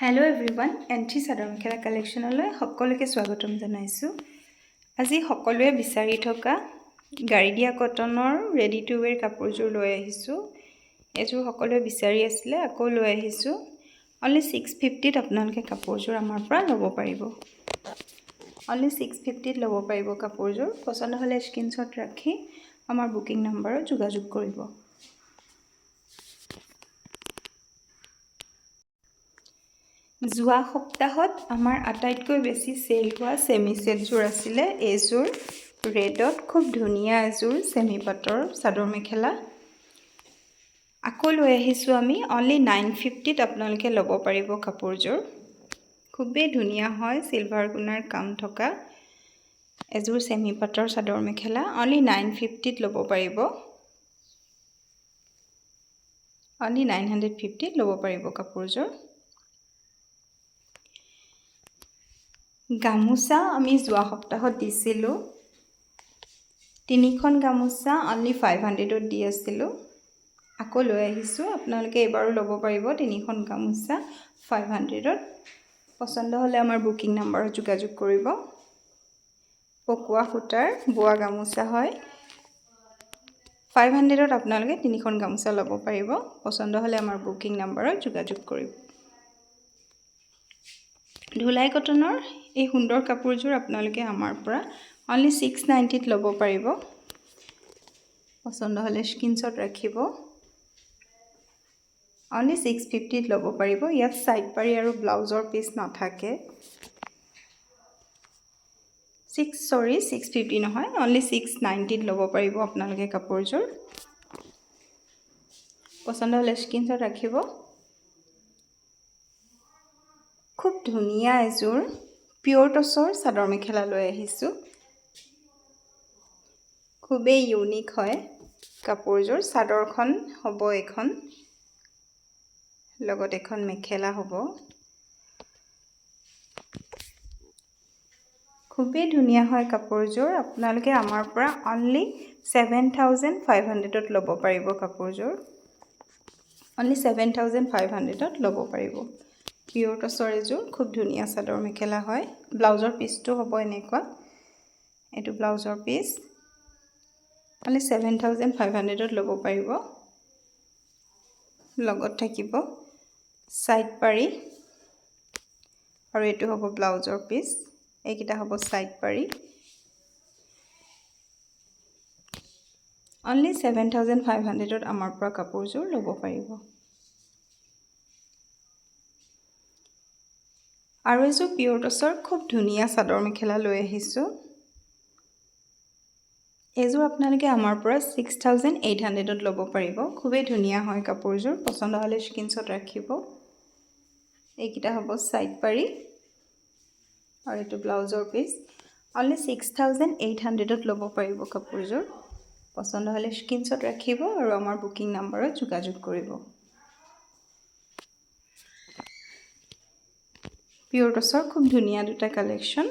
Hello' everyone, entry chador mekhela কালেকশ্যনলৈ সকলোকে স্বাগতম জনাইছোঁ। আজি সকলোৱে বিচাৰি থকা গাড়ী দিয়া কটনৰ ৰেডি টু ৱেৰ কাপোৰযোৰ লৈ আহিছোঁ। এযোৰ সকলোৱে বিচাৰি আছিলে, আকৌ লৈ আহিছোঁ। অনলি 650ত আপোনালোকে কাপোৰযোৰ আমাৰ পৰা ল'ব পাৰিব। অনলি 650ত ল'ব পাৰিব কাপোৰযোৰ। পচন্দ হ'লে স্ক্ৰীনশ্বট ৰাখি আমাৰ বুকিং নম্বৰত যোগাযোগ কৰিব। যোৱা সপ্তাহত আমাৰ আটাইতকৈ বেছি চেল হোৱা ছেমি ছেটযোৰ আছিলে এইযোৰ। ৰেডত খুব ধুনীয়া এযোৰ ছেমি পাটৰ চাদৰ মেখেলা আকৌ লৈ আহিছোঁ আমি। অনলি 950ত আপোনালোকে ল'ব পাৰিব কাপোৰযোৰ। খুবেই ধুনীয়া হয়। চিলভাৰ গুণাৰ কাম থকা এযোৰ ছেমি পাটৰ চাদৰ মেখেলা অনলি 950ত ল'ব পাৰিব। অনলি 950ত ল'ব পাৰিব কাপোৰযোৰ। গামোচা আমি যোৱা সপ্তাহত দিছিলোঁ। তিনিখন গামোচা অনলি 500ত দি আছিলোঁ। আকৌ লৈ আহিছোঁ, আপোনালোকে এইবাৰো ল'ব পাৰিব তিনিখন গামোচা 500ত। পচন্দ হ'লে আমাৰ বুকিং নাম্বাৰত যোগাযোগ কৰিব। পকোৱা সূতাৰ বোৱা গামোচা হয়। 500ত আপোনালোকে তিনিখন গামোচা ল'ব পাৰিব। পচন্দ হ'লে আমাৰ বুকিং নাম্বাৰত যোগাযোগ কৰিব। ধুলাই কটনৰ এই সুন্দৰ কাপোৰযোৰ আপোনালোকে আমাৰ পৰা অনলি 690ত ল'ব পাৰিব। পচন্দ হ'লে স্ক্ৰীনশ্বট ৰাখিব। অনলি 650ত ল'ব পাৰিব। ইয়াত ছাইড পাৰি আৰু ব্লাউজৰ পিচ নাথাকে। ছিক্স, চৰি, 650 নহয়, অনলি 690ত ল'ব পাৰিব আপোনালোকে কাপোৰযোৰ। পচন্দ হ'লে স্ক্ৰীনশ্বট ৰাখিব। খুব ধুনীয়া এযোৰ পিয়'ৰ টচৰ চাদৰ মেখেলা লৈ আহিছোঁ। খুবেই ইউনিক হয় কাপোৰযোৰ। চাদৰখন হ'ব এইখন, লগত এখন মেখেলা হ'ব। খুবেই ধুনীয়া হয় কাপোৰযোৰ। আপোনালোকে আমাৰ পৰা অনলি 7500ত ল'ব পাৰিব কাপোৰযোৰ। অনলি 7500ত ল'ব পাৰিব। পিয়'ৰ টচৰ এযোৰ খুব ধুনীয়া চাদৰ মেখেলা হয়। ব্লাউজৰ পিচটো হ'ব এনেকুৱা। এইটো ব্লাউজৰ পিচ। অনলি 7500ত ল'ব পাৰিব। লগত থাকিব ছাইড পাৰি আৰু এইটো হ'ব ব্লাউজৰ পিচ। এইকেইটা হ'ব ছাইড পাৰি। অনলি 7500ত আমাৰ পৰা কাপোৰযোৰ ল'ব পাৰিব। আৰু এযোৰ পিয়'ৰ টচৰ খুব ধুনীয়া চাদৰ মেখেলা লৈ আহিছোঁ। এইযোৰ আপোনালোকে আমাৰ পৰা 6800ত ল'ব পাৰিব। খুবেই ধুনীয়া হয় কাপোৰযোৰ। পচন্দ হ'লে স্ক্ৰীনশ্বট ৰাখিব। এইকেইটা হ'ব ছাইড পাৰি আৰু এইটো ব্লাউজৰ পিচ। অনলি 6800ত ল'ব পাৰিব কাপোৰযোৰ। পচন্দ হ'লে স্ক্ৰীনশ্বট ৰাখিব আৰু আমাৰ বুকিং নাম্বাৰত যোগাযোগ কৰিব। পিয়'ৰ টচৰ খুব ধুনীয়া দুটা কালেকশ্যন।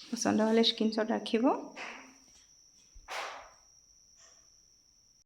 পচন্দ হ'লে স্ক্ৰীনশ্বট ৰাখিব।